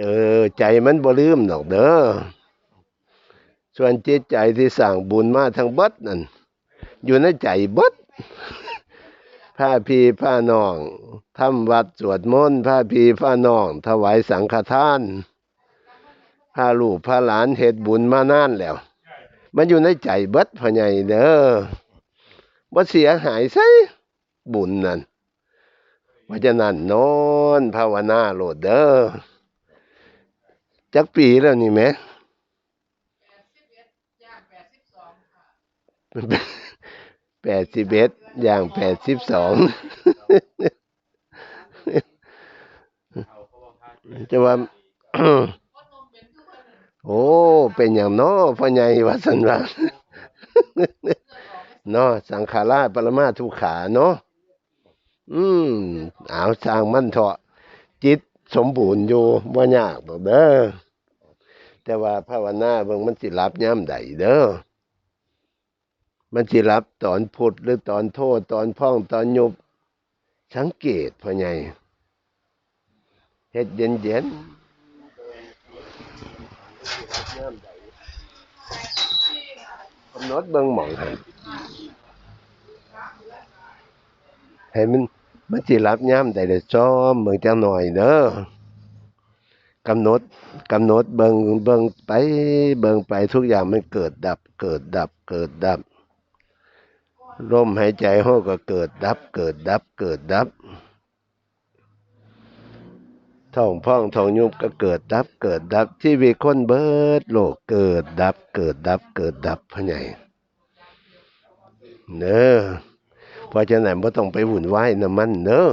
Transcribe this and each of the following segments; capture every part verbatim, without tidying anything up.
เออ ใจมันบ่ลืมดอกเด้อ ส่วนจิตใจที่สร้างบุญมาทั้งเบิดนั่น อยู่ในใจเบิด พาพี่พาน้องทำวัดสวดมนต์ พาพี่พาน้องถวายสังฆทาน พาลูกพาหลานเฮ็ดบุญมานานแล้ว มันอยู่ในใจเบิดพ่อใหญ่เด้อ บ่เสียหายไสบุญนั่น เพราะฉะนั้นนอนภาวนาโลดเด้อ จักปีแล้วนี่แหม แปดสิบเอ็ด ย่าง แปดสิบสอง จะว่า โอ้ เป็นหยังน้อพ่อใหญ่ ว่าซั่นว่า เนาะ สังขาราปรมาทุกขาเนาะ อืม เอา ช่างมันเถาะ จิตสมบูรณ์อยู่ บ่ยากดอกเด้อ แต่ว่าภาวนาเบิ่งมันสิหลับยามใดเด้อ มันสิหลับตอนพุดหรือตอนโท ตอนพอง ตอนยุบ สังเกตพ่อใหญ่ เฮ็ดเย็นๆ กำหนดเบิ่งหม่องหั่น ให้มัน มันสิหลับยามใด ได้ซ่อมเบิ่งจักหน่อยเด้อ กำหนด กำหนดเบิ่ง เบิ่งไป เบิ่งไป ทุกอย่างมันเกิดดับ เกิดดับ เกิดดับ ลมหายใจเฮาก็เกิดดับ เกิดดับ เกิดดับ ท้องพองท้องยุบก็เกิดดับ เกิดดับ ชีวิตคนเบิดโลกเกิดดับ เกิดดับ เกิดดับ พ่อใหญ่ เด้อ เพราะฉะนั้นบ่ต้องไปวุ่นวายนำมันเด้อ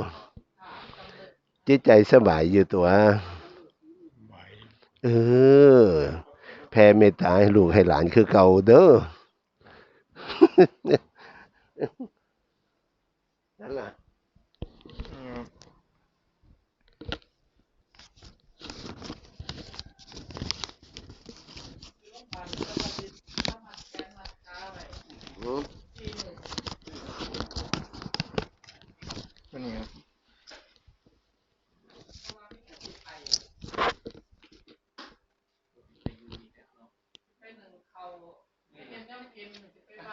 จิตใจสบายอยู่ตัว เออ แผ่เมตตาให้ลูกให้หลานคือเก่าเด้อ นั่นล่ะ อืม อืม ตัวนี้คร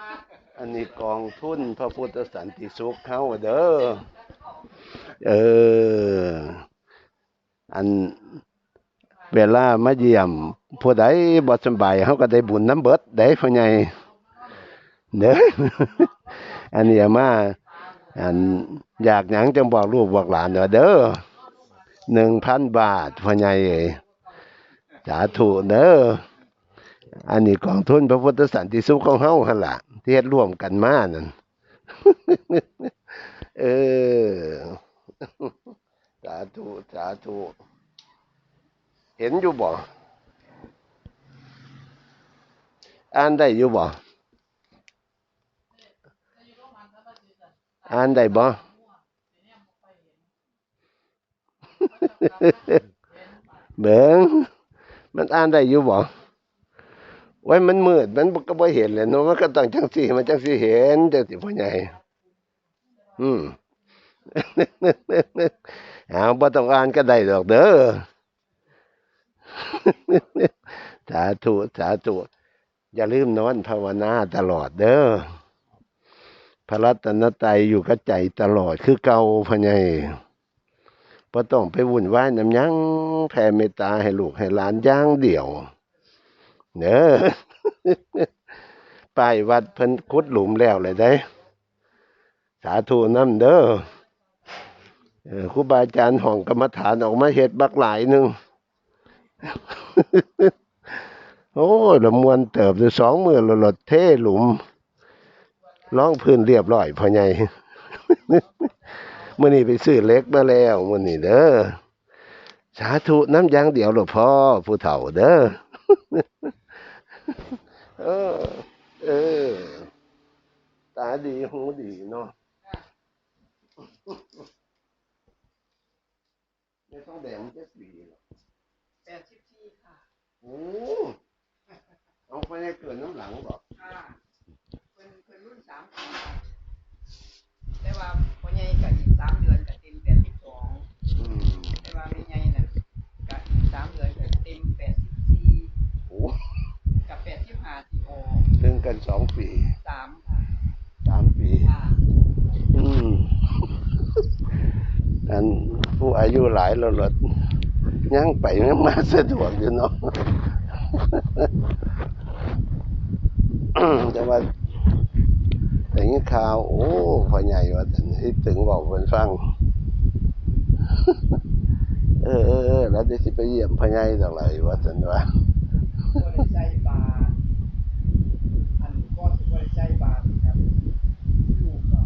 ับ อันนี้กองทุนพระพุทธสันติสุขเฮาเด้อ เออ อันเวลามาเยี่ยมผู้ใดบ่สำบาย เฮาก็ได้บุญนำเบิดเด้ พ่อใหญ่ เด้อ อันนี้เอามา อันอยากหยังจั่งบอกลูกบอกหลานเด้อ เด้อ หนึ่งพันบาท พ่อใหญ่เอ๋ย สาธุเด้อ อันนี้กองทุนพระพุทธสันติสุขของเฮาหั่นล่ะ ที่เฮ็ดร่วมกันมานั่น เออ สาธุ สาธุ เห็นอยู่บ่ อ่านได้อยู่บ่ อ่านได้บ่ เบิ่ง มันอ่านได้อยู่บ่ โอ้ย มันมืด มันก็บ่เห็นแหละเนาะ มันก็ต้องจั่งซี้ มันจั่งสิเห็น จั่งสิพ่อใหญ่ อืม เอา บ่ต้องอ่านก็ได้ดอกเด้อ สาธุ สาธุ อย่าลืมนอนภาวนาตลอดเด้อ พระรัตนตรัยอยู่กับใจตลอดคือเก่า พ่อใหญ่ บ่ต้องไปวุ่นวายนำหยัง แผ่เมตตาให้ลูกให้หลานอย่างเดียว เด้อ ป้ายวัดเพิ่นขุดหลุมแล้วเลยเด้ สาธุนำเด้อ เออ ครูบาอาจารย์ห้องกรรมฐานออกมาเฮ็ดบักหลายหนึ่ง โอ้ย ละม่วนเติบอยู่ สองมื้อละ ละเทหลุม รองพื้นเรียบร้อย พ่อใหญ่ มื้อนี้ไปซื้อเหล็กมาแล้ว มื้อนี้เด้อ สาธุนำอย่างเดียวโลดพ่อผู้เฒ่าเด้อ เออ เออ ตาดีหูดีเนาะ แม่ทองแดงมันจักปีแล้ว แปดสิบสี่ค่ะ โอ้ เอาไปให้เกิดน้ำหลังบ่ ค่ะ เพิ่น เพิ่นรุ่นสามสิบ แต่ว่าพ่อใหญ่ก็อีกสามเดือนก็เต็มแปดสิบสอง อืม แต่ว่าแม่ใหญ่น่ะก็อีกสามเดือน กันสองปี สามค่ะ สามปี ค่ะ อืม อันผู้อายุหลายแล้วล่ะ ยังไปยังมาสะดวกอยู่เนาะ แต่ว่าได้ยินข่าว โอ้ พ่อใหญ่ว่าซั่น อีตึงเว้าเพิ่นฟัง เออ เออ เออ แล้วเดี๋ยวสิไปเยี่ยมพ่อใหญ่ดอกล่ะ ว่าซั่นว่า บ่ได้ใส่บาตร อันก่อนสิบ่ได้ใส่บาตรนี่ครับ ลูกก็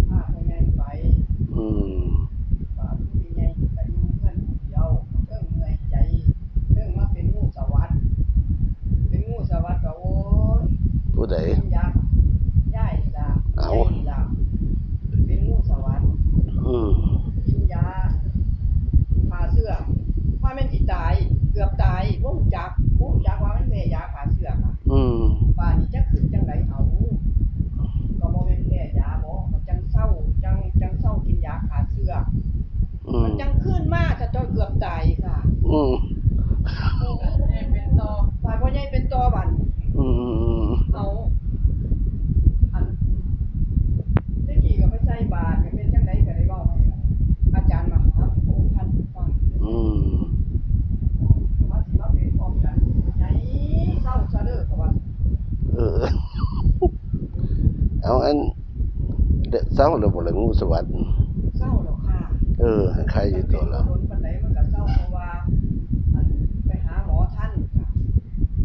พาพ่อใหญ่ไป อืม บาตรผู้ใหญ่ก็อยู่เฮือนผู้เดียว เทิงเมื่อยใจ เทิงมาเป็นงูสวัสด เป็นงูสวัสดก็ โอ้ย ผู้ใด กินยา ยายนี่ล่ะ เอ้า ยายนี่ล่ะ เป็นงูสวัสด อืม กินยาฆ่าเชื้อ ว่าแม่นสิตาย เกือบตาย บ่รู้จัก บ่รู้จักว่ามันแพ้ยาฆ่าเชื้อค่ะ อืม บาดนี้จักคิดจั่งใดเอา ก็บ่แม่นแพ้ยาบ่ ก็จั่งเซา จั่ง จั่งเซากินยาฆ่าเชื้อ อืม มันจั่งคืนมา ถ้าเจ้าเกือบตายค่ะ อืม พ่อใหญ่เป็นต่อ ฝ่ายพ่อใหญ่เป็นต่อบัด อืม เอา อัน แต่กี้ก็ไปใส่บาตร ก็เป็นจั่งใดก็ได้เว้าให้อาจารย์มหาพงษ์ท่านฟัง อืม ว่าสิมาเป็นป้องกัน พ่อใหญ่เซาซะเด้อ ก็ว่า เออ เอาอัน เซาแล้วบ่ล่ะ งูสวัสด เซาแล้วค่ะ เออ ใครอยู่ตัวละ บ่โดนปานใดมันก็เซา เพราะว่า อัน ไปหาหมอทันค่ะ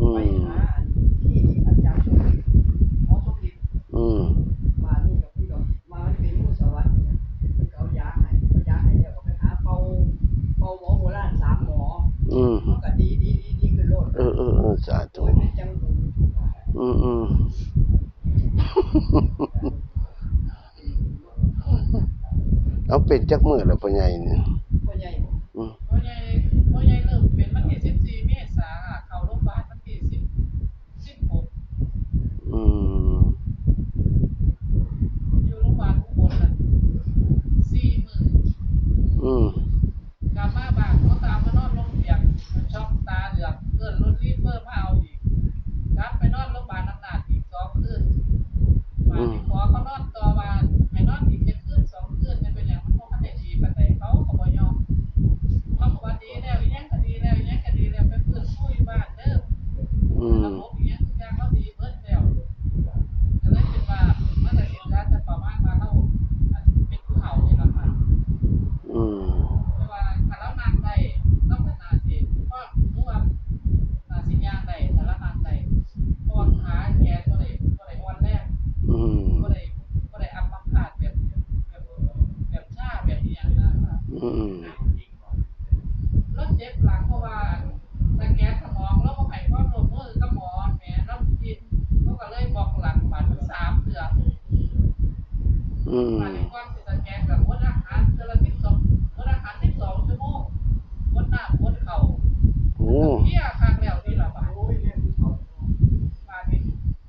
อืม ไปหาอันที่อาจารย์สมฤทธิ์ หมอสมฤทธิ์ อืม บาดนี้ก็เพิ่นก็ว่ามันเป็นงูสวัสด เพิ่นก็เอายาให้ เอายาให้แล้วก็ไปหาเป่า เป่าหมอโบราณสามหมอ อืม มันก็ดี ดี ดี ดีขึ้นโลด เออ เออ เออ สาธุ โอ้ย เป็นจั่งบุญค่ะ อืม อืม เอาเป็นจักมื้อแล้วพ่อใหญ่นี่ พ่อใหญ่ อืม พ่อใหญ่ พ่อใหญ่เริ่มเป็นวันที่สิบสี่เมษาค่ะ เข้าโรงพยาบาลวันที่สิบ สิบหก อืม อยู่โรงพยาบาลอุบลน่ะ สี่มื้อ อืม กลับมาบ้าน เขาตามมานอนโรงเตียง ช็อกตาเหลือก เอิ้นรถรีเฟอร์มาเอาอีก กลับไปนอนโรงพยาบาลอำนาจอีกสองคืน บาดนี้ อืม ขอเขานอนต่อ ว่าให้นอนอีกจักคืนสองคืน จะเป็นหยัง มันบ่ทันได้ดีปานใด เขาก็บ่ยอม เขาก็ว่าดีแล้ว อีหยังก็ดีแล้ว อีหยังก็ดีแล้ว ไปฟื้นฟูอยู่บ้านเด้อ อืม ระบบอีหยังทุกอย่างเขาดีเบิดแล้ว ก็เลยคิดว่ามันก็สิเหลือแต่ประมาณว่าเรา อันเป็นผู้เฒ่านี่ล่ะค่ะ อืม แต่ว่าถ้าเรานั่งได้ เราก็น่าสิพอ หรือว่าน่าสิย่างได้ ถ้าเรานั่งได้ เพราะว่าขาแขนบ่ได้ บ่ได้อ่อนแรง อืม บ่ได้ บ่ได้อัมพาตแบบ แบบ แบบชาแบบอีหยังนะคะ อืม เราเจ็บหลังเพราะว่าสแกนสมอง เราบ่ให้ความร่วมมือกับหมอแหม เราคิด เขาก็เลยบล็อกหลังบัดสามเทื่อ อืม บาดนี้ก่อนสิสแกนก็อดอาหารเทื่อละสิบสอง อดอาหารสิบสองชั่วโมง อดน้ำอดข้าว โอ้ เพลียคักแล้วนี่ล่ะบาด บาดนี้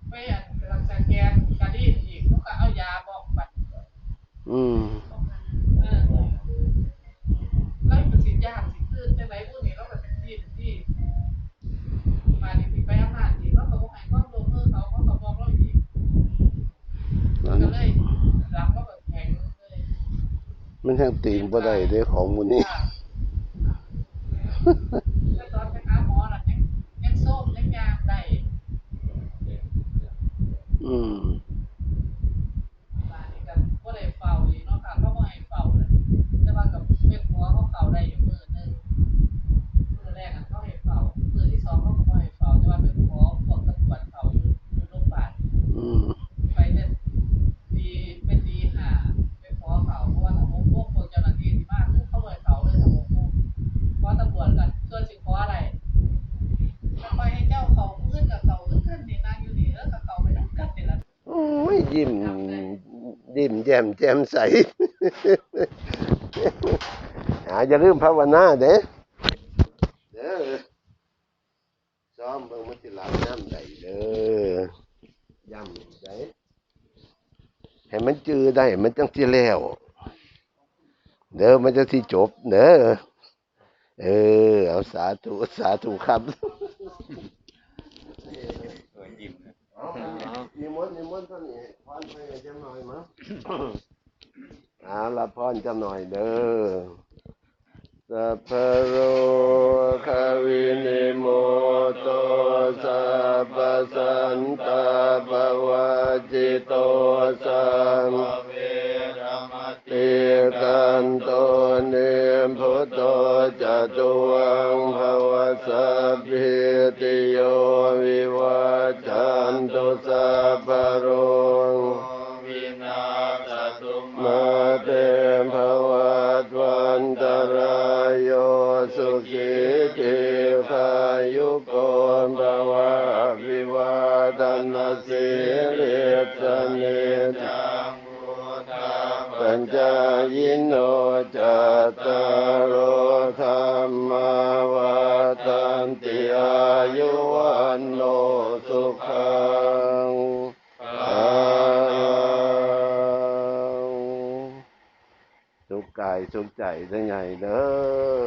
ไปอันสแกนกระดีดอีก เขาก็เอายาบล็อกบัด อืม เออ แล้วมันสิย่านสิตื่นจั่งใดบุนี่ เราก็เป็นที่ที่ บาดนี้สิไปอำนาจอีก เราก็บ่ให้ความร่วมมือเขา เขาก็บอกเราอีก มันก็เลย หลังเราก็แข็งเลย มันแฮงตีงบ่ได้เด้ของหมู่นี้ ค่ะ แล้วตอนไปหาหมอน่ะ ยัง ยังโซมยังย่างได้ อืม บาดนี้ก็บ่ได้เฝ้าอีกเนาะค่ะ เขาบ่ให้เฝ้าน่ะ แต่ว่าก็เป็นหมอเขาเฝ้าได้อยู่มื้อหนึ่ง มื้อแรกอะเขาให้เฝ้า มื้อที่สองเขาก็บ่ให้เฝ้า แต่ว่าไปขอพวกตำรวจเฝ้าอยู่ อยู่โรงพยาบาล อืม ไปแต่ตี ไปตีห้า ไปขอเฝ้า เพราะว่าถ้าหกโมงพวกเจ้าหน้าที่สิมา คือเขาบ่ให้เฝ้าเลยถ้าหกโมง ขอตำรวจก่อน ส่วนสิขออะไร ถ้าไปให้เจ้าเข้ามื้ออื่นก็เข้าคือกันนี่ นั่งอยู่นี่ เออ ก็เข้าไปนำกันนี่ล่ะ โอ้ย ยิ้ม ยิ้มแย้มแจ่มใส อ่า อย่าลืมภาวนาเด้อ เด้อ ซ้อมเบิ่งมันสิหลับยามใดเด้อ ย้ำได้ ให้มันจื่อได้ มันจั่งสิแล้ว เด้อ มันจั่งสิจบเด้อ เออ เอา สาธุ สาธุครับ เออ ยิ้มนะ เอาละพรจักหน่อยเด้อ สัพพะโรควินิมุตโต สัพพะสันตาปะวัจจิโต สัพพะเวรมะ ติกันโต นิพพุตโต จตุวัง ภะวะ สัพพีติโย วิวัจจันตุ สัพพะโรโค วินาสสตุ มาเต ภะวัตวันตะราโย สุขี ทีฆายุโก ภะวะ อะภิวาทะนะสีลิสสะ นิจจัง ปัญจายิโน จัตตาโร ธัมมา วัฑฒันติ อายุ วัณโณ สุขัง พะลัง สุขกาย สุขใจ เด้อใหญ่เด้อ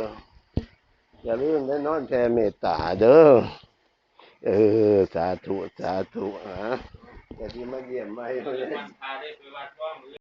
อย่าลืมได้นอนแผ่เมตตาเด้อ เออ สาธุ สาธุ ฮะ แต่ที่มาเยี่ยมไม่